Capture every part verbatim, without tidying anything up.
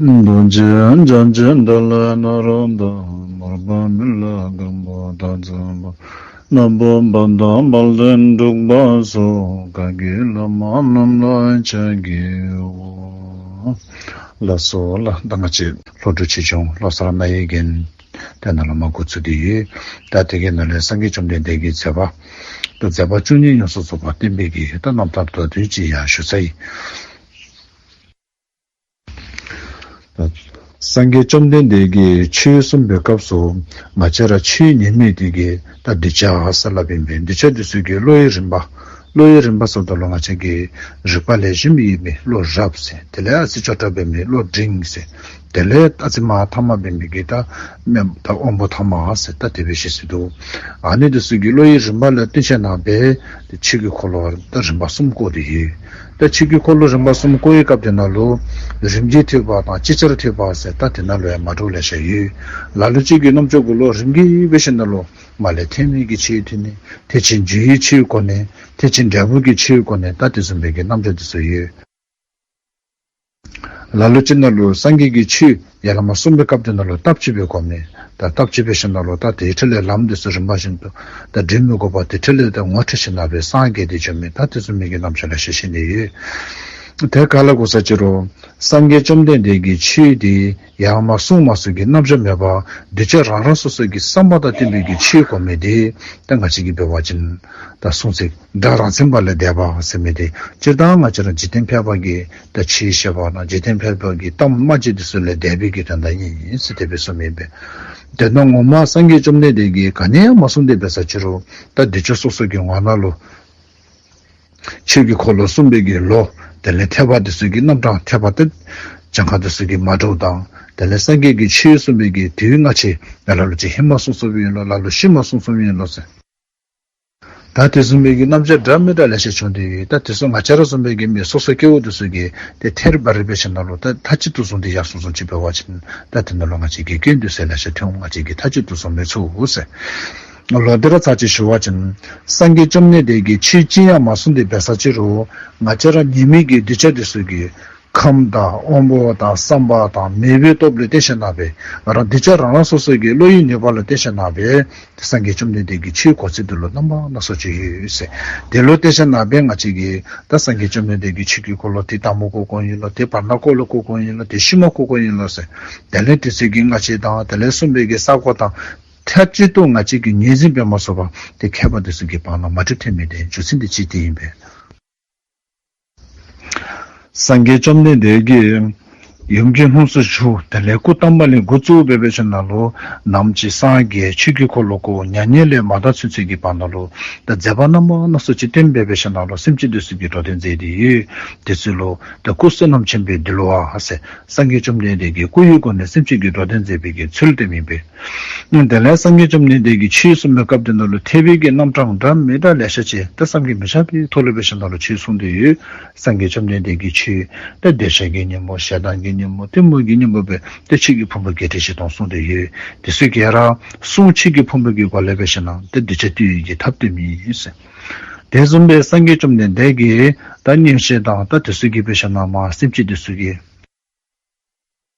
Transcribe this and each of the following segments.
རྡོ་རྗེ་འཆང་ཆེན་ཏཱ་ལའི་སྣ་རོ་དང་། མར་པ་མི་ལ་སྒམ་པོ་དང་ཚངས་པ། སྣ་ཕུ་པ་དང་དཔལ་ལྡན་འབྲུག་པ་སོགས། བཀའ་བརྒྱུད་བླ་མ་རྣམས་ལ་ཕྱག་བགྱིའོ། ལགས་སོ་ལགས། ད་ང་བཅས་ལྷོ་འབྲུག་ཆོས་འབྱུང་བློ་གསར་རྣ་བའི་རྒྱན་དེ་ནང་ལུ་མར་འགོ་བཙུགས་ཏེ་ཡོད། ད་དེ་གི་ནང་ལས་སངས་རྒྱས་བཅོམ་ལྡན་འདས་ཀྱི་མཛད་པ་ད་མཛད་པ་བཅུ་གཉིས་ཡོངས་སུ་རྫོགས་པ་བསྟན་པའི་གི་ད་རྣམ་ཐར་མདོར་བསྡུས་ཅིག་ཡང་ཞུ་ཚར་ཡི། ད་སངས་རྒྱས་བཅོམ་ལྡན་འདས་ཀྱིས་ཆོས་གསུངས་པའི་སྐབས་སུ་ང་བཅས་ར་ཆོས་ཉན་མི་དེ་གིས་ད་གདུལ་བྱ་ཟེར་སླབ་ཨིན་པས། གདུལ་བྱ་དེ་ཚུ་གི་བློ་ཡི་རིམ་པ། བློ་ཡི་རིམ་པ་ཟེརཝ་ད་ལུ་ང་བཅས་ཀྱི་རིག་པ་ལེགས་ཤོམ་ཡོད་མི་བློ་རབ་ཟེར། དེ་ལས་ཨ་ཙི་ཅོག་འཐདཔ་འབད་མི་བློ་འབྲིང་ཟེར། དེ་ལས་ཨ་ཙི་མར་ཐ་མ་འབད་མི་གི་ད་དམན་ད་དབང་པོ་ཐ་མ་ཟེར། ད་དེ་སྦེ་བཤད་སྲོལ་འདུག། ཨ་ནི་དེ་ཚུ་གི་བློ་ཡི་རིམ་པ་ལུ་བསྟུན་ཞིནམ་ལས་ཆོས་ཀྱི་འཁོར་ལོ་ད་རིམ་པ་གསུམ་བསྐོར་ཏེ་ཡོད། ད་ཆོས་ཀྱི་འཁོར་ལོ་རིམ་པ་གསུམ་བསྐོར་བའི་སྐབས་དེ་ནང་ལུ་རིམ་གྱིས་ཐོས་པ་དང་ཅིག་ཅར་ཐོས་པ་ཟེར། ད་དེ་ནང་ལུ་ཡང་མ་འདྲཝ་ལེ་ཤ་ཡོད། ལ་ལུ་ཅིག་གི་རྣམ་ཅོ་གུ་ལུ་རིམ་གྱིས་འབད་ཞིནམ་ལས་མར་ལས་ཐེག་དམན་གྱི་ཆོས་ཐོས་ནི། དེ་ཕྱིར་རྒྱུ་ཡི་ཆོས་གོ་ནི། དེ་ཕྱིར་འབྲས་བུ་གི་ཆོས་གོ་ནི། ད་དེ་བཟུམ་སྦེ་གི་རྣམ་ཅོ་དེ་ཚུ་ཡོད། ལ་ལུ་ཅིག་ནང་ལུ་སངས་རྒྱས་ཀྱི་ཆོས་ཡར་ལས་མར་གསུངས་པའི་སྐབས་དེ་ནང་ལུ་སྟབས་གཅིག་སྦེ་གོ་མི། ད་སྟབས་གཅིག་འབད་ཞིནམ་ལས་ད་དེ་འཕྲོ་ལས་ལམ་དེ་ཚུ་རིམ་པ་བཞིན་དུ་ད་འདྲེན་མི་དགོ་པར་དེ་འཕྲོ་ལས་ད་ངོ་འཕྲོད་ཞིནམ་ལས་སངས་རྒྱས་ཏེ་བྱོན་མི་ད་དེ་བཟུམ་མའི་གི་རྣམ་ཅོ་ལེ་ཤ་བཤད་ནི་ཡོད། དེ་ག་ལ་གོ་ས་ཅི་རུང་སངས་རྒྱས་བཅོམ་ལྡན་འདས་ཀྱི་ཆོས་དེ་ཡར་མར་གསུངས་མ་གསུངས་ཀྱི་རྣམ་གཞག་མེད་པར་གདུལ་བྱ་རང་རང་སོ་སོ་གི་བསམ་པ་དང་བསྟུན་པའི་གི་ཆོས་གོ་མི་དེ་ད་ང་བཅས་ཀྱིས་འབད་བ་ཅིན་ད་གསུང་ཚིག་སྒྲ་རང་མཚན་པ་ལས་འདས་པ་ཟེར་མི་དེ་སྤྱིར་བཏང་ང་བཅས་ར་འཇིག་རྟེན་ཕལ་པ་གི་ད་ཆོས་བཤད་པ་ན་འཇིག་རྟེན་ཕལ་པ་གི་གཏམ་སྨྲ་བརྗོད་དེ་ཚུ་ལས་འདས་པའི་གི་དོན་དག་ཨིན་ཟེར་དེ་སྦེ་གསུངམ་ཨིན་པས། དེ་ནང་ངོ་མ་སངས་རྒྱས་བཅོམ་ལྡན་འདས་ཀྱིས་ག་ནི་ཡང་མ་གསུངས་ཏེ་འབད་ས་ཅི་རུང་ད་གདུལ་བྱ་སོ་སོ་གི་ངོ་ནང་ལུ་ཆོས་ཀྱི་འཁོར་ལོ་གསུངས་པའི་གི་ལོ། དེ་ལས་ཐེག་པ་དེ་ཚུ་གི་རྣམ་གྲངས་ཐེག་པ་དེ་གྱངས་ཁ་དེ་ཚུ་གི་མ་འདྲཝ་དང་། དེ་ལས་སངས་རྒྱས་ཀྱིས་ཆོས་གསུངས་པའི་གི་དུས་སྔ་ཕྱི་ལ་ལུ་ཅིག་ཧེ་མ་གསུངས་གསུངསམ་ཨིན་ལོ། ལ་ལུ་ཤུལ་མ་གསུངས་གསུངསམ་ཨིན་ལོ་ཟེར། ད་དེ་བཟུམ་མའི་གི་རྣམ་གཞག་འདྲ་མི་འདྲ་ལེ་ཤ་བྱུང་སྟེ་ཡོད། ད་དེ་ཚུ་ང་བཅས་ར་བཟུམ་མའི་གི་མི་སོ་སོ་སྐྱེ་བོ་དེ་ཚུ་གིས་དེ་ཐེར་འབག་རེ་འབད་ཞིནམ་ལས་ད་མཐའ་གཅིག་ཏུ་བཟུང་སྟེ་ཡར་སོང་སོང་ཅིག་འབད་བ་ཅིན་ད་དེ་ནང་ལུ་ང་བཅས་ཀྱི་སྐྱོན་དེ་ཚུ་ལེ་ཤ་ཐོན། ང་བཅས་ཀྱིས་མཐའ་གཅིག་ཏུ་བཟུང་མི་ཚུགས་ཟེར། ལོག་སྟེ་ར་ཚར་གཅིག་ཞུ་བ་ཅིན་སངས་རྒྱས་བཅོམ་ལྡན་འདས་ཀྱིས་ཆོས་ཅི་ཡང་མ་གསུངས་ཏེ་འབད་ས་ཅི་རུང་ང་བཅས་ར་ཉན་མི་གི་གདུལ་བྱ་དེ་ཚུ་གིས་ཁམས་དང་དབང་པོ་དང་བསམ་པ་དང་མོས་པའི་སྟོབས་ལུ་བརྟེན་ཞིནམ་ལས་རང་གདུལ་བྱ་རང་རང་སོ་སོ་གི་བློ་ཡི་ནུས་པ་ལུ་བརྟེན་ཞིནམ་ལས་དེ་སངས་རྒྱས་བཅོམ་ལྡན་འདས་ཀྱི་ཆོས་གོ་ཚུལ་དེ་ལུ་རྣམ་པ་སྣ་ཚོགས་ཅིག་ཡོད་ཟེར། དེ་ལུ་བརྟེན་ཞིནམ་ལས་ང་བཅས་ཀྱིས་ད་སངས་རྒྱས་བཅོམ་ལྡན་འདས་ཀྱི་ཆོས་ཀྱི་འཁོར་ལོ་དེ་དང་པ་གོ་དགོཔ་ཨིན་ལོ། དེ་བར་ན་གོ་ལོ་གོ་དགོཔ་ཨིན་ལོ། དེ་ཤུལ་མ་གོ་དགོཔ་ཨིན་ལོ་ཟེར། དེ་ལས་དེ་ཚུ་གི་སྔ་ཕྱི་དང་དེ་ལས་གསུངས་པའི་གི་ས་གོ་དང་མཐའ་གཅིག་ཏུ་ང་བཅས་ཀྱིས་ངོས་འཛིན་འབད་མ་ཚུགས་པར་དེ་མཁས་པ་དེ་ཚུ་གི་བར་ན་མ་འགྲིག་ཐོན་མི་དེ་རྒྱུ་མཚན་དེ་གཅིག་དེ་ཨིན་པས། སངས་རྒྱས་བཅོམ་ལྡན་འདས་ཀྱིས་ཡུམ་གྱི་ལྷུམས་སུ་ཞུགས། དེ་ལས་སྐུ་བལྟམས་པ་ལས་འགོ་བཙུགས་འབད་འབད་ཞིནམ་ལས་ནམ་ཅིག་སངས་རྒྱས་ཆོས་ཀྱི་འཁོར་ལོ་བསྐོར་མྱ་ངན་ལས་མ་འདས་ཚུན་ཚོད་ཀྱི་བར་ན་ལུ་ད་མཛད་པ་རྣམ་པ་སྣ་ཚོགས་ཅིག་བསྟན་འབད་འབད་ཞིནམ་ལས་སེམས་ཅན་དེ་ཚུ་གི་འགྲོ་དོན་མཛད་དེ་ཡོད། དེ་ཚུ་ལུ་ད་སྐུ་བསོད་ནམས་ཆེན་པོས་འདུལ་བ་ཟེར་སངས་རྒྱས་བཅོམ་ལྡན་འདས་ཀྱིས་སྐུ་ཡི་སྒོ་ནས་སེམས་ཅན་གྱི་འགྲོ་དོན་མཛད་པའི་གི་ཚུལ་དེ་ཨིན་པས། དེ་ལས་སངས་རྒྱས་བཅོམ་ལྡན་འདས་ཀྱིས་ཆོས་གསུངས་པའི་སྐབས་དེ་ནང་ལུ་ཐེག་པའི་གི་རྣམ་གྲངས་འདྲ་མི་འདྲ་ལེ་ཤ་ཅིག་ད་བསམ་གྱིས་མི་ཁྱབ་པའི་ཐོག་ལུ་འབད་ཞིནམ་ལས་ཆོས་གསུངས་ཏེ་ཡོད། སངས་རྒྱས་བཅོམ་ལྡན་འདས་ཀྱིས་ཆོས་ད་འདོད་ཆགས་ཀྱི་གཉེན་པོ། ཞེ་སྡང་གི་གཉེན་པོ། གཏི་མུག་གི་གཉེན་པོ་སྦེ་ད་ཆོས་ཀྱི་ཕུང་པོ་བརྒྱད་ཁྲི་བཞི་སྟོང་གསུངས་ཏེ་ཡོད། དེ་ཚུ་ག་ར་གསུང་ཆོས་ཀྱི་ཕུང་པོ་གི་སྒོ་ལས་འབད་ཞིནམ་ལས་ད་གདུལ་བྱ་འདུལ་ནི་གི་ཐབས་དེ་ཨིན་ཟེར། དེ་བཟུམ་སྦེ་སངས་རྒྱས་བཅོམ་ལྡན་འདས་ཀྱིས་ད་མངོན་ཤེས་དང་ད་དེ་ཚུ་གིས་འབད་ཞིནམ་ལས་སེམས་ཅན་དེ་ཚུ་གི་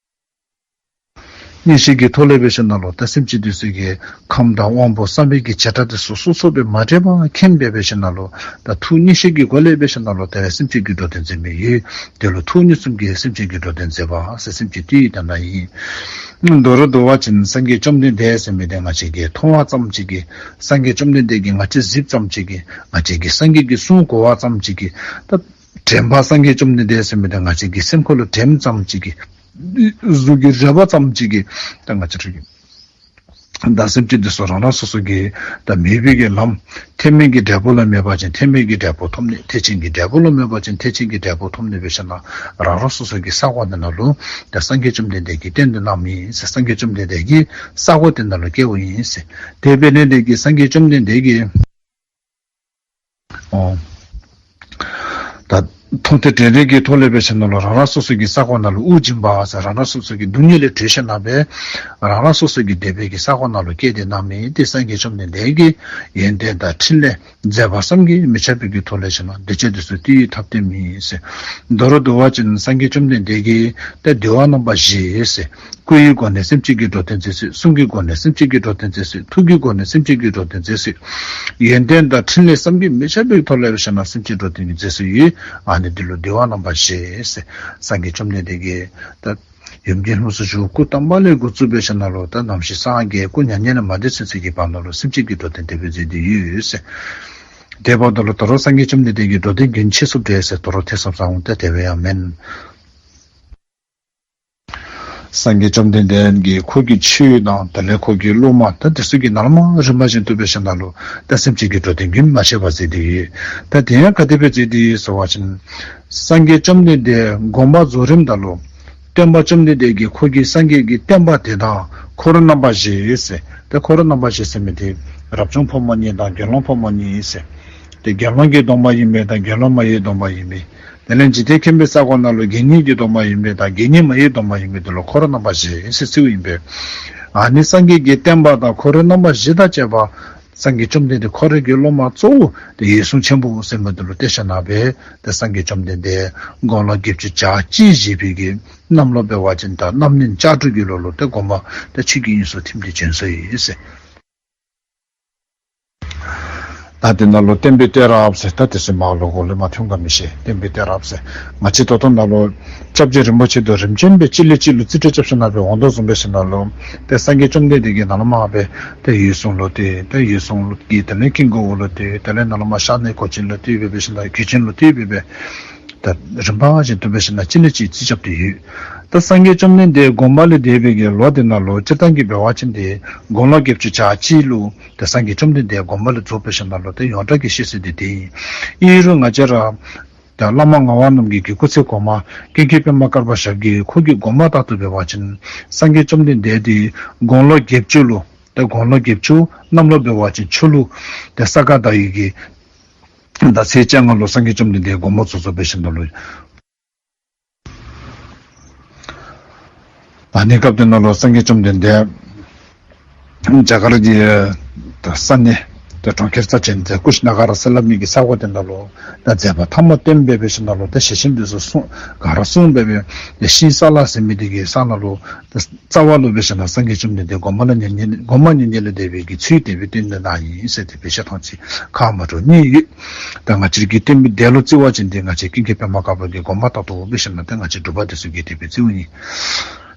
མངོན་ཤེས་ཀྱི་ཐོག་ལས་འབད་ཞིནམ་ལས་ད་སེམས་ཅན་དེ་ཚུ་གི་ཁམས་དང་དབང་པོ་བསམ་པའི་གི་བྱེ་བྲག་དེ་ཚུ་སོ་སོ་སྦེ་མ་འདྲེས་པར་མཁྱེན་འབད་འབད་ཞིནམ་ལས་ད་ཐུགས་མངོན་ཤེས་ཀྱི་སྒོ་ལས་འབད་ཞིནམ་ལས་ད་སེམས་ཅན་གྱི་འགྲོ་དོན་མཛད་མི་ཡོད། དེ་ལུ་ཐུགས་མངོན་སུམ་གྱིས་སེམས་ཅན་གྱི་འགྲོ་དོན་མཛད་པ་ཟེར་སེམས་ཅན་འདུལ་ནི་དེ་ཨིན། མདོར་བསྡུ་བ་ཅིན་སངས་རྒྱས་བཅོམ་ལྡན་འདས་ཟེར་མི་དེ་ང་བཅས་ཀྱིས་མཐོང་བ་ཙམ་ཅིག་གིས་སངས་རྒྱས་བཅོམ་ལྡན་འདས་ཀྱིས་ང་བཅས་གཟིགསཔ་ཙམ་ཅིག་གིས་ང་བཅས་ཀྱིས་སངས་རྒྱས་ཀྱི་གསུང་གོ་བ་ཙམ་ཅིག་གིས་ད་དྲན་པ་སངས་རྒྱས་བཅོམ་ལྡན་འདས་ཟེར་མི་དེ་ང་བཅས་ཀྱི་སེམས་ཁ་ལུ་དྲནམ་ཙམ་ཅིག་གིས་གཟུགས་ཀྱི་རེག་པ་ཙམ་ཅིག་གིས་ད་ང་བཅས་ར་གི་ད་སེམས་ཅན་དེ་ཚུ་རང་རང་སོ་སོ་གི་ད་མོས་པའི་གི་ལམ་ཐེག་དམན་གྱི་འབྲས་བུ་ལ་མོས་པ་ཅིན་ཐེག་དམན་གྱི་འབྲས་བུ་ཐོབ་ནི། ཐེག་ཆེན་གྱི་འབྲས་བུ་ལ་མོས་པ་ཅིན་ཐེག་ཆེན་གྱི་འབྲས་བུ་ཐོབ་ནི་འབད་ཞིནམ་ལས་རང་རང་སོ་སོ་གི་ས་གོ་དེ་ནང་ལུ་ད་སངས་རྒྱས་བཅོམ་ལྡན་འདས་ཀྱིས་བསྟན་ཏེ་གནངམ་ཨིན་ཟེར། སངས་རྒྱས་བཅོམ་ལྡན་འདས་ཀྱི་ས་གོ་དེ་ནང་ལུ་སྐྱེཝ་ཨིན་ཟེར། དེ་འབད་ནི་དེ་གིས་སངས་རྒྱས་བཅོམ་ལྡན་འདས་ཀྱིས་ཨོ། ད་ མཐོང་ཐོས་དྲན་རེག་གི་ཐོག་ལས་འབད་ཞིནམ་ལས་རང་རང་སོ་སོ་གི་ས་གོ་ནང་ལུ་དབུགས་འབྱིན་པ་ཟེར་རང་རང་སོ་སོ་གི་སྡུག་བསྔལ་ལས་གྲོལ་ཞིནམ་ལས་རང་རང་སོ་སོ་གི་བདེ་བའི་གི་ས་གོ་ནང་ལུ་བསྐྱལ་ཏེ་གནང་མི་འདི་སངས་རྒྱས་བཅོམ་ལྡན་འདས་ཀྱི་ཡོན་ཏན་དང་ཕྲིན་ལས་མཛད་པ་བསམ་གྱིས་མི་ཁྱབ་པའི་གི་ཐོག་ལས་ཞིནམ་ལས་འདི་ཅི་འདི་ཚུ་དེ་ཡི་ཐབས་བསྟན་མི་ཟེར། མདོར་བསྡུ་བ་ཅིན་སངས་རྒྱས་བཅོམ་ལྡན་འདས་ཀྱིས་ཏེ་འདུལ་བ་རྣམ་པ་བཞི་ཟེར། སྐུ་ཡི་སྒོ་ནས་སེམས་ཅན་གྱི་འགྲོ་དོན་མཛད་ཚུལ། གསུང་གི་སྒོ་ནས་སེམས་ཅན་གྱི་འགྲོ་དོན་མཛད་ཚུལ། ཐུགས་ཀྱི་སྒོ་ནས་སེམས་ཅན་གྱི་འགྲོ་དོན་མཛད་ཚུལ། ཡོན་ཏན་དང་ཕྲིན་ལས་བསམ་གྱིས་མི་ཁྱབ་པའི་ཐོག་ལས་ཞིནམ་ལས་སེམས་ཅན་འགྲོ་དོན་གྱི་མཛད་ཚུལ་ཡོད། ཨ་ནི་འདི་ལུ་འདུལ་བ་རྣམ་པ་བཞི་ཟེར། སངས་རྒྱས་བཅོམ་ལྡན་འདས་ཀྱིས་ད་ཡུམ་གྱི་ལྷུམས་སུ་ཞུགས་སྐུ་བལྟམས་པ་ལས་འགོ་བཙུགས་འབད་ཞིནམ་ལས་ད་ནམ་ཤི་སངས་རྒྱས་སྐུ་མྱ་ངན་ལས་མ་འདས་ཚུན་ཚོད་ཀྱི་བར་ན་ལུ་སེམས་ཅན་གྱི་འགྲོ་དོན་དེ་སྦེ་མཛད་དེ་ཡོད་ཟེར། དེ་འབདཝ་ད་ལུ་ད་རུང་སངས་རྒྱས་བཅོམ་ལྡན་འདས་ཀྱི་འགྲོ་དོན་རྒྱུན་ཆད་སོངམ་འདྲས་ཟེར་ད་རུང་ཐེ་ཚོམ་ཟ་འོང་། ཏེ་དེ་སྦེ་ཡང་མེན། སངས་རྒྱས་བཅོམ་ལྡན་འདས་ཀྱིས་ཁོ་གི་ཆོས་དང་དེ་ལས་ཁོ་གི་སློབ་མ་ད་དེ་ཚུ་གི་ནང་ལས་མར་རིམ་པ་བཞིན་དུ་འབད་ཞིནམ་ལས་ད་སེམས་ཅན་གྱི་འགྲོ་དོན་རྒྱུན་མ་ཆད་པར་མཛད་དེ་ཡོད། ད་དེ་ཡང་ག་དེ་སྦེ་མཛད་དེ་ཡོད་ཟེར་བ་ཅིན་སངས་རྒྱས་བཅོམ་ལྡན་འདས་དགོངས་པ་རྫོགས་རནམ་ད་ལུ་སྟོན་པ་བཅོམ་ལྡན་འདས་ཀྱིས་ཁོ་གི་སངས་རྒྱས་ཀྱི་བསྟན་པ་དེ་དང་འཁོར་རྣམ་པ་བཞི་ཟེར། ཏེ་འཁོར་རྣམ་པ་བཞི་ཟེར་མི་དེ་རབ་བྱུང་ཕོ་མོ་གཉིས་དང་དགེ་སློང་ཕོ་མོ་གཉིས་ཟེར། ཏེ་དགེ་སློང་གི་སྡོམ་པ་ཨིན་པས་དང་དགེ་སློང་མ་ཡི་སྡོམ་པ་ཨིན་པས། དེ་ལས་འཇིག་རྟེན་ཁྱིམ་པའི་ས་གོ་ནང་ལུ་དགེ་བསྙེན་གྱི་སྡོམ་པ་ཨིན་པས་དང་དགེ་བསྙེན་མ་ཡི་སྡོམ་པ་ཨིན་པས། དེ་ལུ་འཁོར་རྣམ་པ་བཞི་ཟེར་ཟེརཝ་ཨིན་པས། ཨ་ནི་སངས་རྒྱས་ཀྱི་བསྟན་པ་དང་འཁོར་རྣམ་པ་བཞི་དང་བཅས་པ་སངས་རྒྱས་བཅོམ་ལྡན་འདས་ཁོ་རའི་གི་སློབ་མ་གཙོ་བོ་དེ་འོད་སྲུང་ཆེན་པོ་ཟེར་མི་དེ་ལུ་གཏད་ཞིནམ་ལས་ཏེ་སངས་རྒྱས་བཅོམ་ལྡན་འདས་དགུང་ལོ་བརྒྱད་ཅུ་གྱ་གཅིག་བཞེས་པའི་གི་གནམ་ལོ་འབད་བ་ཅིན་ད་གནམ་ལོ་ལྕགས་སྦྲུལ་གྱི་ལོ་ལུ་ཏེ་དགོངས་པ་ཏེ་ཆོས་ཀྱི་དབྱིངས་སུ་ཐིམ་སྟེ་བྱོན་སོ་ཡི་ཟེར། ད་དེ་ནང་ལུ་བསྟན་པའི་གཏད་རབས་ཟེར་ད་དེ་ཚུ་མར་ལུ་གོང་ལུ་མར་ཐོན་ག་མི་ཤེས། བསྟན་པའི་གཏད་རབས་ཟེར་ང་བཅས་ད་ལྟོ་ནང་ལུ་སྐྱབས་རྗེ་རིན་པོ་ཆེ་དེ་རིམ་བྱོན་སྦེ་གཅིག་ལས་གཅིག་ལུ་རྩིས་སྤྲོད་རྐྱབ་ཞིནམ་ལས་འབད་འོང་དོ་བཟུམ་འབད་ཞིནམ་ལས་ཏེ་སངས་རྒྱས་བཅོམ་ལྡན་འདས་ཀྱིས་ནང་ལས་མར་སྦེ་ཏེ་འོད་སྲུང་ལུ་ཏེ་ཏེ་འོད་སྲུང་ལུ་གི་དེ་ལས་ཀུན་དགའ་བོ་ལུ་ཏེ་དེ་ལས་ནང་ལས་མར་ཤར་གནས་གོས་ཆེན་ལུ་ཏེ་འབད་འབད་ཞིནམ་ལས་གོས་ཆེན་ལུ་ཏེ་འབད་འབད་ད་རིམ་པ་བཞིན་དུ་འབད་ཞིནམ་ལས་གཅིག་ལས་གཅིག་རྩིས་རྐྱབ་སྟེ་ཡོད། ད་སངས་རྒྱས་བཅོམ་ལྡན་འདས་དགོངས་པ་ལས་འདས་པའི་གི་ལོ་དེ་ནང་ལུ་སྤྱིར་བཏང་གི་འབད་བ་ཅིན་ཏེ་དགུང་ལོ་བརྒྱད་ཅུ་གྱ་གཅིག་ལུ་ཏེ་སངས་རྒྱས་བཅོམ་ལྡན་འདས་དགོངས་པ་ལས་རྫོགས་འབད་ཞིནམ་ལས་ཏེ་ཡོངས་གྲགས་ཀྱི་བཤད་སྲོལ་འདི་དེ་ཨིན། ཨིན་རུང་ང་བཅས་ར་ད་བླ་མ་ངག་དབང་རྣམ་རྒྱལ་གྱི་སྐུ་ཚེ་གོང་མ་ཀུན་མཁྱེན་པདྨ་དཀར་པོ་ཞབས་ཀྱིས་ཁོ་གི་དགོངས་པ་ལྟར་དུ་འབད་བ་ཅིན་སངས་རྒྱས་བཅོམ་ལྡན་འདས་དེ་དགུང་ལོ་བརྒྱད་ཅུ་ལུ་ཏེ་དགུང་ལོ་བརྒྱད་ཅུ་གནམ་ལོ་འབད་བ་ཅིན་ཆུ་ལུག་ཏེ་ས་ག་ཟླ་བའི་གི་ཟླ་ཚེས་བཅོ་ལྔ་ལུ་སངས་རྒྱས་བཅོམ་ལྡན་འདས་དགོངས་པ་རྫོགས་རྫོགས་འབད་ཞིནམ་ལས་ཨ་ནི་སྐབས་དེ་ནང་ལུ་སངས་རྒྱས་བཅོམ་ལྡན་འདས་རྒྱ་གར་གྱི་ད་ས་གནས་ད་གྲོང་ཁྱེར་རྩ་ཆེན་ཏེ་ཀུ་ཤི་ན་ག་ར་ཟེར་སླབ་མི་གི་ས་གོ་དེ་ནང་ལུ་ད་མཛད་པ་ཐ་མ་སྟོན་འབད་འབད་ཞིནམ་ལས་ད་ཞལ་ཆེམས་དེ་ཚུ་གསུངས་ག་ར་གསུངས་འབད་འབད་ཏེ་ཤིང་ས་ལ་ཟེར་མི་དེ་གི་ས་ནང་ལུ་ད་རྩ་བ་ལུ་འབད་ཞིནམ་ལས་སངས་རྒྱས་བཅོམ་ལྡན་འདས་དགོངས་པ་ལས་མྱ་ངན་དགོངས་པ་མྱ་ངན་ལས་འདས་པའི་གི་ཚུལ་དེ་སྦེ་སྟོན་ཏེ་གནང་ཡི་ཟེར་ཏེ་དཔེ་ཆ་ཐམས་ཅད་ཁ་མ་འདྲཝ་གཉིས་ཡོད། ད་ང་བཅས་ཀྱི་བསྟན་པའི་སྡེ་ལུ་བརྩི་བ་ཅིན་ཏེ་ང་བཅས་ཀུན་མཁྱེན་པདྨ་དཀར་པོ་གི་དགོངས་པ་ལྟར་དུ་འབད་ཞིནམ་ལས་ཏེ་ང་བཅས་འབྲུག་པ་དེ་ཚུ་གིས་དེ་སྦེ་བརྩིཝ་ཨིན།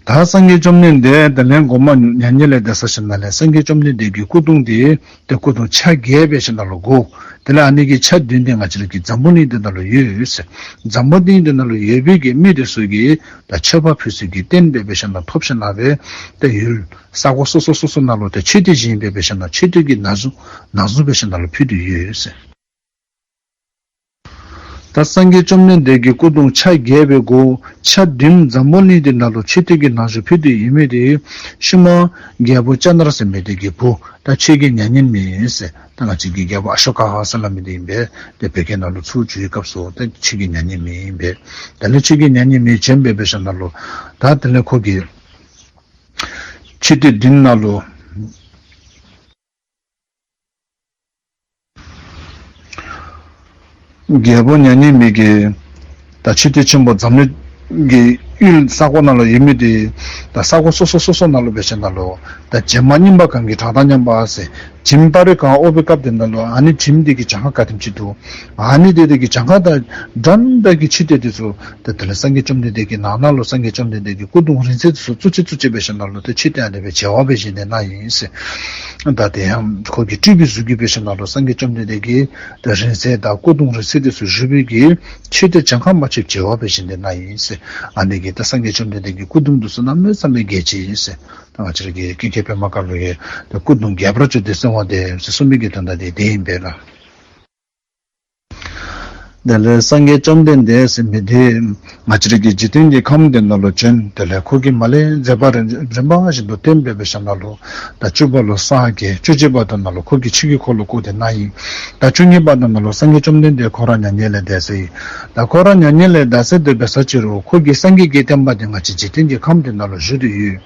ད་སངས་རྒྱས་བཅོམ་ལྡན་འདས་དེ་ལས་དགོངས་པ་མྱ་ངན་ལས་འདས་ཚར་ཞིནམ་ལས་སངས་རྒྱས་བཅོམ་ལྡན་འདས་ཀྱི་སྐུ་གདུང་དེ་ཏེ་སྐུ་གདུང་ཆ་བརྒྱད་འབད་ཞིནམ་ལས་གོ། དེ་ལས་ཨ་ནི་གི་ཆ་བདུན་དེ་ང་བཅས་ར་གི་འཛམ་བུ་གླིང་འདི་ནང་ལུ་ཡོད་ཟེར། འཛམ་བུ་གླིང་འདི་ནང་ལུ་ཡོད་པའི་གི་མི་དེ་ཚུ་གིས་ད་མཆོད་པ་ཕུལ་ཚུལ་གྱི་རྟེན་འབད་འབད་ཞིནམ་ལས་ཐོབ་ཞིནམ་ལས་སྦེ་ཏེ་ཡུལ་ས་གོ་སོ་སོ་སོ་སོ་ནང་ལུ་ཏེ་མཆོད་རྟེན་བཞེངས་འབད་འབད་ཞིནམ་ལས་མཆོད་རྟེན་གྱི་ནང་གཟུངས་ནང་གཟུངས་འབད་ཞིནམ་ལས་ཕུལ་ཏེ་ཡོད་ཟེར། ད་སངས་རྒྱས་བཅོམ་ལྡན་འདས་ཀྱི་སྐུ་གདུང་ཆ་བརྒྱད་འབད་གོ། ཆ་བདུན་འཛམ་བུ་གླིང་འདི་ནང་ལུ་མཆོད་རྟེན་གྱི་ནང་གཟུངས་ཕུལ་ཏེ་ཡོད་མི་དེ་ཤུལ་མ་རྒྱལ་པོ་ལྕགས་ནག་ཟེར་མི་དེ་གི་བུ་ད་ཆོས་རྒྱལ་མྱ་ངན་མེད་ཟེར། ད་ང་བཅས་ཀྱི་རྒྱལ་པོ་ཨ་ཤོ་ཀ་ཟེར་སླབ་མི་དེ་ཨིན་པས། ཏེ་བོད་སྐད་ནང་ལུ་ཚུར་བསྒྱུར་བའི་སྐབས་སུ་ད་ཆོས་རྒྱལ་མྱ་ངན་མེད་ཨིན་པས། དེ་ལས་ཆོས་རྒྱལ་མྱ་ངན་མེད་བྱོན་འབད་འབད་ཞིནམ་ལས་ད་དེ་ལས་ཁོ་གིས་མཆོད་རྟེན་བདུན་ནང་ལུ་རྒྱལ་པོ་མྱ་ངན་མེད་ཀྱིས་ད་མཆོད་རྟེན་ཆེན་པོ་འཛམ་གླིང་གི་ཡུལ་ས་གོ་ནང་ལུ་ཡོད་མི་དེ་ད་ས་གོ་སོ་སོ་སོ་སོ་ནང་ལུ་འབད་ཞིནམ་ལས་ད་བྱེ་མ་སྙིམ་པ་གང་གིས་བྲག་དང་མཉམ་པ་ཟེར། བྱེ་མ་སྤར་རི་གང་འོག་པའི་སྐབས་དེ་ནང་ལུ་ཨ་ནི་བྱེ་མ་དེ་གི་གྱངས་ཁ་ག་དེམ་ཅིག་འདུག། ཨ་ནི་དེ་དེ་གི་གྱངས་ཁ་དང་འདྲན་འདྲ་གི་མཆོད་རྟེན་དེ་ཚུ་ཏེ་དེ་ལས་སངས་རྒྱས་བཅོམ་ལྡན་འདས་ཀྱི་ནང་ན་ལུ་སངས་རྒྱས་བཅོམ་ལྡན་འདས་ཀྱི་སྐུ་གདུང་རིང་ཚད་དེ་ཚུ་བཙུགས་ཅི་བཙུགས་ཅི་འབད་ཞིནམ་ལས་ཏེ་མཆོད་རྟེན་ཨ་ནི་སྦེ་བྱེ་བ་སྦེ་བཞེངས་ཏེ་གནང་ཡི་ཟེར། ད་དེ་ཡང་ཁོ་གི་སྤྲུལ་པའི་གཟུགས་ཀྱིས་འབད་ཞིནམ་ལས་སངས་རྒྱས་བཅོམ་ལྡན་འདས་ཀྱི་ཏེ་རིང་ཚད་དང་སྐུ་གདུང་རིང་ཚད་དེ་ཚུ་བཞུགས་པའི་གི་མཆོད་རྟེན་གྱངས་ཁ་མ་ཆོདཔ་བྱེ་བ་སྦེ་བཞེངས་ཏེ་གནང་ཡི་ཟེར། ཨ་ནི་གིས་ད་སངས་རྒྱས་བཅོམ་ལྡན་འདས་ཀྱི་སྐུ་གདུང་དེ་ཚུ་གནམ་མེད་ས་མེད་རྒྱས་ཅི་ཟེར། ད་ང་བཅས་ར་གི་ཀུན་མཁྱེན་པདྨ་དཀར་པོ་གི་ཏེ་སྐུ་གདུང་རྒྱས་པར་བྱས་ཏེ་གསོལ་བ་འདེབས་ཟེར་གསུངས་མི་གི་དོན་དག་དེ་དེ་ཨིན་པས་ལགས། དེ་ལས་སངས་རྒྱས་བཅོམ་ལྡན་འདས་ཟེར་མི་དེ་ང་བཅས་རའི་གི་འཇིག་རྟེན་གྱི་ཁམས་དེ་ནང་ལུ་བྱོན། དེ་ལས་ཁོ་གིས་མར་ལས་མཛད་པ་རིམ་རིམ་པ་བཞིན་དུ་བསྟན་པའི་བསྐལ་པ་ནང་ལུ་ད་བཅུ་པ་ལུ་སངས་རྒྱས། བཅུ་གཅིག་པ་དེ་ནང་ལུ་ཁོ་གིས་ཆོས་ཀྱི་འཁོར་ལོ་བསྐོར་ཏེ་གནང་ཡི། ད་བཅུ་གཉིས་པ་དེ་ནང་ལུ་སངས་རྒྱས་བཅོམ་ལྡན་འདས་ཁོ་ར་མྱ་ངན་ལས་འདས་སོ་ཡི། ད་ཁོ་ར་མྱ་ངན་ལས་འདས་སོ་དེ་འབད་ས་ཅིག་རུང་ཁོ་གི་སངས་རྒྱས་ཀྱི་བསྟན་པ་དེ་ང་བཅས་འཇིག་རྟེན་གྱི་ཁམས་དེ་ནང་ལུ་བཞུགས་ཏེ་ཡོད།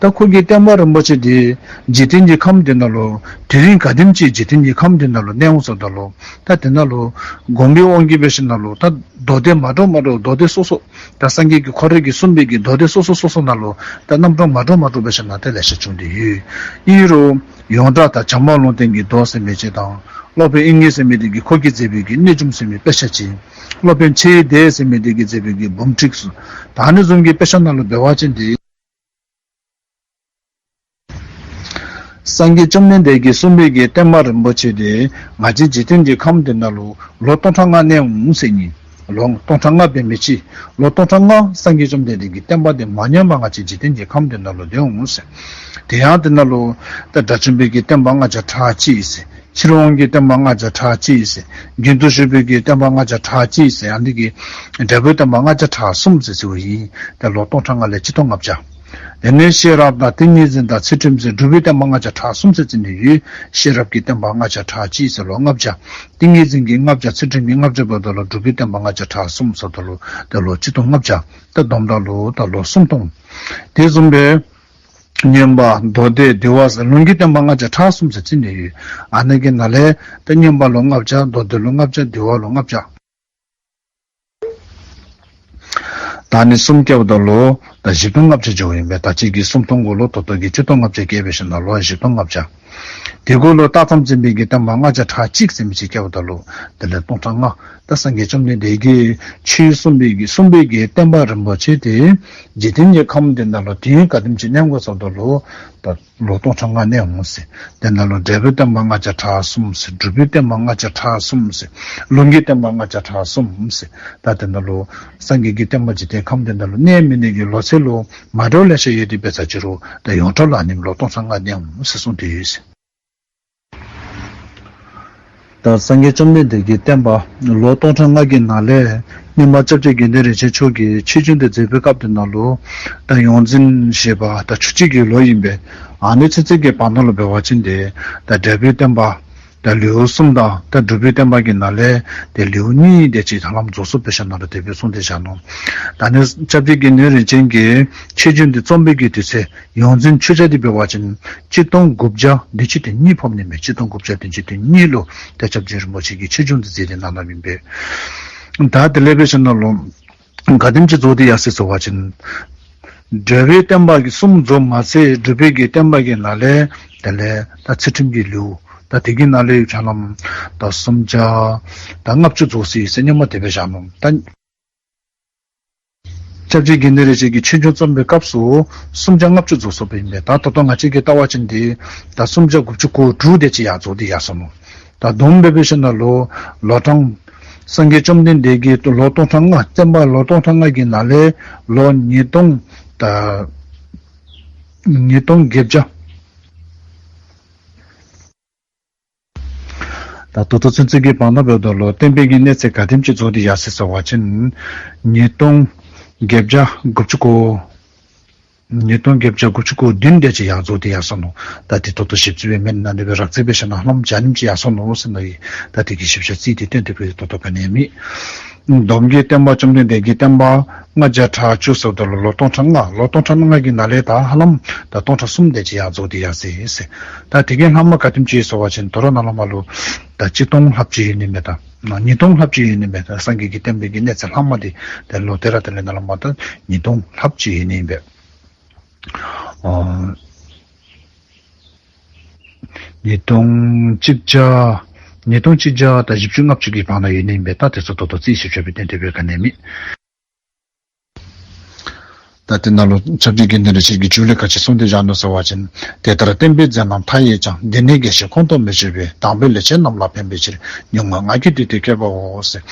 ད་ཁོ་གི་བསྟན་པ་རིན་པོ་ཆེ་དེ་འཇིག་རྟེན་གྱི་ཁམས་དེ་ནང་ལུ་དུས་ཡུན་ག་དེམ་ཅིག་འཇིག་རྟེན་གྱི་ཁམས་དེ་ནང་ལུ་གནས་འོང་ཟེརཝ་ད་ལུ། ད་དེ་ནང་ལུ་དགོངས་པའི་དབང་གིས་འབད་ཞིནམ་ལས་ད་མདོ་སྡེ་མ་འདྲཝ་མ་འདྲཝ་མདོ་སྡེ་སོ་སོ། ད་སངས་རྒྱས་ཀྱིས་ཁོ་རའི་གིས་གསུངས་པའི་གི་མདོ་སྡེ་སོ་སོ་སོ་སོ་ནང་ལུ་ད་རྣམ་གྲངས་མ་འདྲཝ་མ་འདྲཝ་འབད་ཞིནམ་ལས་ད་ལེ་ཤ་བྱུང་སྟེ་ཡོད། ཨིན་རུང་ཡོངས་གྲགས་ད་བྱམས་པ་ལུང་བསྟན་གྱི་མདོ་ཟེར་མི་ཅིག་དང་། སློབ་དཔོན་དབྱིག་གཉེན་ཟེར་མི་དེ་གིས་ཁོ་གིས་མཛད་པའི་གི་གནོད་འཇོམས་ཟེར་མི་དཔེ་ཆ་ཅིག། སློབ་དཔོན་ཆེ་བའི་སྡེ་ཟེར་མི་དེ་གིས་མཛད་པའི་གི་འབུམ་ཁྲིད་ཟེར། ད་ཨ་ནི་བཟུམ་གྱི་དཔེ་ཆ་ནང་ལུ་འབད་བ་ཅིན་དེ་སངས་རྒྱས་བཅོམ་ལྡན་འདས་ཀྱིས་གསུངས་པའི་གི་བསྟན་པ་རིན་པོ་ཆེ་དེ་ང་བཅས་འཇིག་རྟེན་གྱི་ཁམས་དེ་ནང་ལུ་ལོ་སྟོང་ཕྲག་ལྔ་གནས་འོང་ཟེར་ཨིན། ལོ་སྟོང་ཕྲག་ལྔ་འབད་མི་ཅིག། ལོ་སྟོང་ཕྲག་ལྔ་སངས་རྒྱས་བཅོམ་ལྡན་འདས་ཀྱི་བསྟན་པ་དེ་མ་ཉམས་པར་ང་བཅས་འཇིག་རྟེན་གྱི་ཁམས་དེ་ནང་ལུ་སྡོད་འོང་ཟེར། དེ་ཡང་དེ་ནང་ལུ་ད་དགྲ་བཅོམ་པའི་གི་བསྟན་པ་ལྔ་བརྒྱ་ཕྲག་གཅིག་ཟེར། ཕྱིར་འོང་གི་བསྟན་པ་ལྔ་བརྒྱ་ཕྲག་གཅིག་ཟེར། རྒྱུན་དུ་ཞུགས་པའི་གི་བསྟན་པ་ལྔ་བརྒྱ་ཕྲག་གཅིག་ཟེར། ཨ་ནི་གི་འབྲས་བུའི་བསྟན་པ་ལྔ་བརྒྱ་ཕྲག་གསུམ་ཟེར་ཟེརཝ་ཨིན། ད་ལོ་སྟོང་ཕྲག་ལྔ་ལས་གཅིག་སྟོང་ལྔ་བརྒྱ། དེ་ནས་ཤེས་རབ་དང་ཏིང་ངེ་འཛིན་དང་ཚུལ་ཁྲིམས་ཟེར་སྒྲུབ་པའི་བསྟན་པ་ལྔ་བརྒྱ་ཕྲག་གསུམ་ཟེར་བརྩི་ནི་ཡོད། ཤེས་རབ་ཀྱི་བསྟན་པ་ལྔ་བརྒྱ་ཕྲག་གཅིག་ཟེར་ལོ་ལྔ་བརྒྱ། ཏིང་ངེ་འཛིན་གྱི་ལྔ་བརྒྱ། ཚུལ་ཁྲིམས་ཀྱི་ལྔ་བརྒྱ་འབདཝ་ད་ལུ་སྒྲུབ་པའི་བསྟན་པ་ལྔ་བརྒྱ་ཕྲག་གསུམ་ཟེརཝ་ད་ལུ་ད་ལོ་གཅིག་སྟོང་ལྔ་བརྒྱ། ད་བསྡོམས་ད་ལུ་ད་ལོ་སུམ་སྟོང་། དེ་བཟུམ་སྦེ་མངོན་པ་མདོ་སྡེ་འདུལ་བ་ཟེར་ལུང་གི་བསྟན་པ་ལྔ་བརྒྱ་ཕྲག་གསུམ་ཟེར་བརྩི་ནི་ཡོད། ཨ་ནི་གི་ནང་ལས་ད་མངོན་པ་ལུ་ལྔ་བརྒྱ། མདོ་སྡེ་ལུ་ལྔ་བརྒྱ། འདུལ་བ་ལུ་ལྔ་བརྒྱ། ད་ཨ་ནི་གསུམ་བཀལཝ་ད་ལུ་ད་བཞི་སྟོང་ལྔ་བརྒྱ་འགྱོཝ་ཨིན་པས། ད་གཅིག་གིས་སུམ་སྟོང་གོ་ལོ། ད་ལྟོ་གི་གཅིག་སྟོང་ལྔ་བརྒྱ་བཀལ་བའི་ཤུལ་ལུ་བཞི་སྟོང་ལྔ་བརྒྱ། དེ་གུ་ལུ་རྟགས་ཙམ་འཛིན་པའི་གི་བསྟན་པ་ལྔ་བརྒྱ་ཕྲག་གཅིག་ཟེར་མི་ཅིག་བཀལཝ་ད་ལུ་དེ་ལས་སྟོང་ཕྲག་ལྔ། ད་སངས་རྒྱས་བཅོམ་ལྡན་འདས་ཀྱིས་ཆོས་གསུངས་པའི་གི་གསུངས་པའི་གི་བསྟན་པ་རིན་པོ་ཆེ་དེ་འཇིག་རྟེན་གྱི་ཁམས་དེ་ནང་ལུ་དུས་ཡུན་ག་དེམ་ཅིག་གནས་དགོ་ཟེརཝ་ད་ལུ་ད་ལོ་སྟོང་ཕྲག་ལྔ་གནས་འོང་ཟེར། དེ་ནང་ལུ་འབྲས་བུའི་བསྟན་པ་ལྔ་བརྒྱ་ཕྲག་གསུམ་ཟེར། སྒྲུབ་པའི་བསྟན་པ་ལྔ་བརྒྱ་ཕྲག་གསུམ་ཟེར། ལུང་གི་བསྟན་པ་ལྔ་བརྒྱ་ཕྲག་གསུམ་ཟེར། ད་དེ་ནང་ལུ་སངས་རྒྱས་ཀྱི་བསྟན་པ་འཇིག་རྟེན་ཁམས་དེ་ནང་ལུ་གནས་མི་གནས་ཀྱི་ལོ་ཚད་ལུ་མ་འདྲཝ་ལེ་ཤ་ཡོད་དེ་འབད་ས་ཅིག་རུང་ད་ཡོངས་གྲགས་ལུ་ཨ་ནི་ལོ་སྟོང་ཕྲག་ལྔ་གནས་འོང་ཟེར་གསུངས་ཏེ་ཡོད་ཟེར། ད་སངས་རྒྱས་བཅོམ་ལྡན་འདས་ཀྱི་བསྟན་པ་ལོ་སྟོང་ཕྲག་ལྔ་གི་ནང་ལས་སྔོན་མ་སྐྱབས་རྗེ་དགེ་འདུན་རིན་ཆེན་མཆོག་གིས་ཆོས་འབྱུང་དེ་མཛད་པའི་སྐབས་དེ་ནང་ལུ་ད་ཡོངས་འཛིན་ཞེས་པ་ད་ཆུ་བྱི་གི་ལོ་ཨིན་པས། ཨ་ནི་ཚུན་ཚོད་ཀྱི་བར་ན་ལུ་འབད་བ་ཅིན་དེ་ད་འབྲས་བུའི་བསྟན་པ་ད་ལེའུ་གསུམ་དང་ད་སྒྲུབ་པའི་བསྟན་པ་གི་ནང་ལས་དེ་ལེའུ་གཉིས་དེ་ཅིག་ཧ་ལམ་རྫོགས་སོཔ་སྦེ་ཞིནམ་ལས་དེ་སྦེ་གསུངས་ཏེ་བཞག་ནུག། ད་ཨ་ནི་སྐྱབས་རྗེ་དགེ་འདུན་རིན་ཆེན་གྱིས་ཆོས་འབྱུང་དེ་རྩོམ་པའི་གི་དུས་ཚོད་ཡོངས་འཛིན་ཆོས་རྒྱལ་དེ་འབད་བ་ཅིན་གཅིག་སྟོང་དགུ་བརྒྱ་བདུན་ཅུ་དོན་གཉིས་ཕོགཔ་ཨིན་མས། གཅིག་སྟོང་དགུ་བརྒྱ་བདུན་ཅུ་དོན་གཉིས་ལུ་ད་སྐྱབས་རྗེ་རིན་པོ་ཆེ་གིས་ཆོས་འབྱུང་དེ་མཛད་དེ་གནང་གནངམ་ཨིན་པས། ད་དེ་ལས་འབད་ཞིནམ་ལས་ག་དེམ་ཅིག་རྫོགས་ཏེ་ཡར་སོ་ཡི་ཟེར་བ་ཅིན་འབྲས་བུའི་བསྟན་པ་གི་གསུམ་རྫོགས་མ་ཚད་སྒྲུབ་པའི་གི་བསྟན་པ་གི་ནང་ལས་དེ་ལས་ད་ཚུལ་ཁྲིམས་ཀྱི་ལེའུ་ད་དེ་གི་ནང་ལས་ཡང་ཧ་ལམ་ད་སུམ་བརྒྱ་ད་ལྔ་བཅུ་རྫོགས་སོ་ཡི་ཟེར་སྔོན་མ་དེ་སྦེ་བཞག་ནུག། ད་སྐྱབས་རྗེ་དགེ་འདུན་རིན་ཆེན་གྱིས་ཆོས་འབྱུང་རྩོམ་པའི་སྐབས་སུ་སུམ་བརྒྱ་ལྔ་བཅུ་རྫོགས་སོཔ་ཨིན་པས། ད་ད་ལྟོ་ང་བཅས་ཀྱིས་བལྟ་བ་ཅིན་དེ་ད་སུམ་བརྒྱ་དགུ་བཅུ་གོ་དྲུག་དེ་ཅིག་ཡར་རྫོགས་ཏེ་ཡར་སོ་ནུག། ད་བསྡོམས་སྦེ་འབད་ཞིནམ་ལས་ལོ་གྲངས་སངས་རྒྱས་བཅོམ་ལྡན་འདས་ཀྱིས་ལོ་སྟོང་ཕྲག་ལྔ་བསྟན་པ་ལོ་སྟོང་ཕྲག་ལྔ་གི་ནང་ལས་ལོ་ཉིས་སྟོང་ད་ཉིས་སྟོང་བརྒྱད་བརྒྱ། ད་ད་ལྟོ་ཚུན་ཚོད་ཀྱི་བར་ན་འབདཝ་ད་ལུ་བསྟན་པའི་གི་གནས་ཚད་ག་དེམ་ཅིག་རྫོགས་ཏེ་ཡར་སོ་ཡི་ཟེར་བ་ཅིན་ཉིས་སྟོང་བརྒྱད་བརྒྱ་དགུ་བཅུ་གོ་ཉིས་སྟོང་བརྒྱད་བརྒྱ་དགུ་བཅུ་གོ་བདུན་དེ་ཅིག་ཡར་རྫོགས་ཏེ་ཡར་སོ་ནུག། ད་དེ་ད་ལྟོ་ཞིབ་རྩིས་འབད་མེན། ཨ་ནི་སྦེ་རགས་རྩིས་འབད་ཞིནམ་ལས་ཧ་ལམ་ཨ་ནེམ་ཅིག་ཡར་སོ་ནུག་ཟེར་ནི། ད་དེ་གི་ཞིབ་ཆ་རྩིས་ཏེ་སྟོན་ཏེ་འབདཝ་ད་ད་ལྟོ་ག་ནི་ཡང་མེད། སྡོམ་གྱི་བསྟན་པ་བཅོམ་ལྡན་འདས་ཀྱི་བསྟན་པ་ལྔ་བརྒྱ་ཕྲག་བཅུ་ཟེརཝ་ད་ལུ་ལོ་སྟོང་ཕྲག་ལྔ། ལོ་སྟོང་ཕྲག་ལྔ་གི་ནང་ལས་ད་ཧ་ལམ་ད་སྟོང་ཕྲག་གསུམ་དེ་ཅིག་ཡར་རྫོགས་ཏེ་ཡར་སོ་ཡི་ཟེར། ད་དེ་གི་ལྷག་མ་ག་དེམ་ཅིག་ཡོད་ཟེར་བ་ཅིན་ད་རུང་ནཱ་ལས་མར་ལུ་ད་གཅིག་སྟོང་ལྷགཔ་ཅིག་ཡོད་ནི་མས། ད་ཉིས་སྟོང་ལྷགཔ་ཅིག་ཡོད་ནི་མས། ད་སངས་རྒྱས་ཀྱི་བསྟན་པའི་གི་གནས་ཚད་ལྷག་མ་དེ་ད་ལོག་སྟེ་ར་དེ་ལས་ནཱ་ལས་མར་ད་ཉིས་སྟོང་ལྷགཔ་ཅིག་ཡོད་ནི་ཨིན་པས། ཨ་ཉིས་སྟོང་གཅིག་བརྒྱ་ཉིས་སྟོང་གཅིག་བརྒྱ་ད་བཞི་བཅུ་ལྔ་བཅུ་གི་བར་ན་ཡོད་ནི་ཨིན་པས། ད་དེ་ཚུ་ད་ལྟོ་རྩིས་ཞིབ་ཆ་སྦེ་སྟོན་ཏེ་འབདཝ་ག་ནི་ཡང་མེད། ད་དེ་ནང་ལུ་སྐྱབས་རྗེ་དགེ་འདུན་རིན་ཆེན་གྱིས་མཇུག་ལས་ག་ཅི་གསུངས་ཏེ་བཞག་ནུག་ཟེར་བ་ཅིན། དེ་ལྟར་བསྟན་པའི་མཛད་རྣམ་མཐའ་ཡས་ཀྱང་། འདི་ནི་དགེ་བཤེས་ཁོང་དུ་མི་ཆུད་པས། དམ་པའི་ལེགས་བཤད་རྣམས་ལ་ཕན་པའི་ཕྱིར། ཉུང་ངུ་ངག་གི་བསྡུས་ཏེ་བཀོད་པའོ་ཟེར།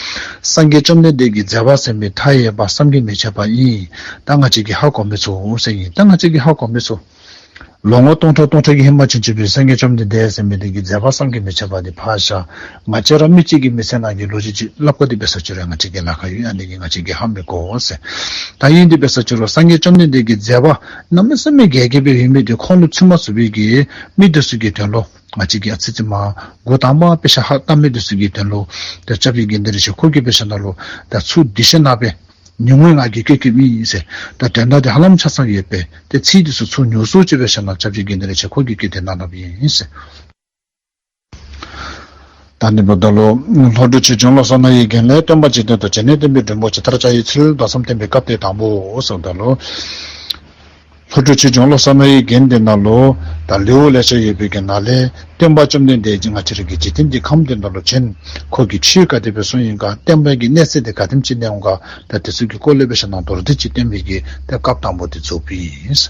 སངས་རྒྱས་བཅོམ་ལྡན་འདས་ཀྱི་མཛད་པ་ཟེར་མི་མཐའ་ཡས་པ་བསམ་གྱིས་མི་ཁྱབ་པ་ཨིན། ད་ང་བཅས་ཀྱིས་ཧ་གོ་མི་ཚུགས་ཟེར་ཨིན། ད་ང་བཅས་ཀྱིས་ཧ་གོ་མི་ཚུགས། ལོ་ངོ་སྟོང་ཕྲག་སྟོང་ཕྲག་གི་ཧེ་མ་ཕྱིན་ཅི་པའི་སངས་རྒྱས་བཅོམ་ལྡན་འདས་ཟེར་མི་འདི་གི་མཛད་པ་བསམ་གྱིས་མི་ཁྱབ་པ་འདི་ཕར་བཞག། ང་བཅས་ར་མི་གཅིག་གི་མི་ཚེ་ནང་གི་ལོ་རྒྱུས་ཅིག་སླབ་དགོ་འདི་འབད་ས་ཅིག་རུང་ང་བཅས་ཀྱིས་ལཱ་ཁག་ཡོད། ཨ་ནི་གིས་ང་བཅས་ཀྱིས་ཧ་མི་གོ་ཟེར། ད་ཨིན་འདི་འབད་ས་ཅིག་རུང་སངས་རྒྱས་བཅོམ་ལྡན་འདས་ཀྱི་མཛད་པ་གནམ་མེད་ས་མེད་རྒྱས་རྒྱས་སྦེ་ཡོད་མི་འདི་ཁོང་ལུ་ཚུད་མ་ཚུགས་པའི་གི་མི་འདི་ཚུ་གི་དོན་ལུ་ང་བཅས་ཀྱིས་ཨ་ཙི་ཙི་མར་འགོ་དང་པ་དཔེ་ཆ་ཧ་ལྟ་མི་འདི་ཚུ་གི་དོན་ལུ་ད་སྐྱབས་རྗེ་དགེ་འདུན་རིན་ཆེན་ཁོ་གིས་འབད་ཞིནམ་ལས་ད་ཚུར་འདི་ཤེས་ན་སྦེ་ཉུང་ངུ་ང་གིས་བཀོད་བཀོདཔ་ཨིན་ཟེར། ད་དོན་དག་འདི་ཧ་ལམ་ཆ་ཚང་ཡོད་པས། ཏེ་ཚིག་འདི་ཚུ་ཚུར་ཉུང་སུ་ཅིག་འབད་ཞིནམ་ལས་སྐྱབས་རྗེ་དགེ་འདུན་རིན་ཆེན་ཁོ་གིས་བཀོད་དེ་གནང་གནངམ་ཨིན་ཟེར། ད་ནི་འབདཝ་ད་ལུ་ལྷོ་འབྲུག་ཆོས་འབྱུང་བློ་གསར་རྣ་བའི་རྒྱན་ལས། སྟོན་པ་འཇིག་རྟེན་དུ་བྱོན་ནས། བསྟན་པའི་སྒྲོན་མེ་ཇི་ལྟར་བཅའ་ཡི་ཚུལ། མདོ་གསུམ་བསྟན་པའི་སྐབས་དེ་དང་པོ་ཟེརཝ་ད་ལུ། ལྷོ་འབྲུག་ཆོས་འབྱུང་བློ་གསར་རྣ་བའི་རྒྱན་འདི་ནང་ལུ་ད་ལེའུ་ལེ་ཤ་ཡོད་པའི་གི་ནང་ལས་སྟོན་པ་བཅོམ་ལྡན་འདས་ཀྱིས་ང་བཅས་ར་གི་འཇིག་རྟེན་གྱི་ཁམས་འདི་ནང་ལུ་བྱོན། ཁོ་གིས་ཆོས་ག་དེ་སྦེ་གསུངས་ཡི་ག། བསྟན་པ་གི་གནས་ཚད་འདི་ག་དེམ་ཅིག་གནས་འོང་ག། ད་དེ་ཚུ་གི་སྐོར་ལས་འབད་ཞིནམ་ལས་མདོར་བསྡུས་ཅིག་བསྟན་པའི་གི་ད་སྐབས་དང་པོ་འདི་རྫོགསཔ་ཨིན།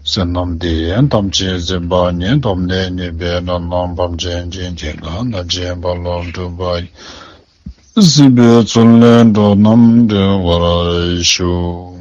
བསོད་ནམས་འདི་ཡིས་ཐམས་ཅད་གཟིགས་པ་ཉིད། ཐོབ་ནས་ཉེས་པའི་དགྲ་རྣམས་ཕམ་བྱས་ཤིང་། སྐྱེ་རྒ་ན་འཆིའི་རྦ་ཀློང་འཁྲུགས་པ་ཡི། སྲིད་པའི་མཚོ་ལས་འགྲོ་རྣམས་སྒྲོལ་བར་ཤོག།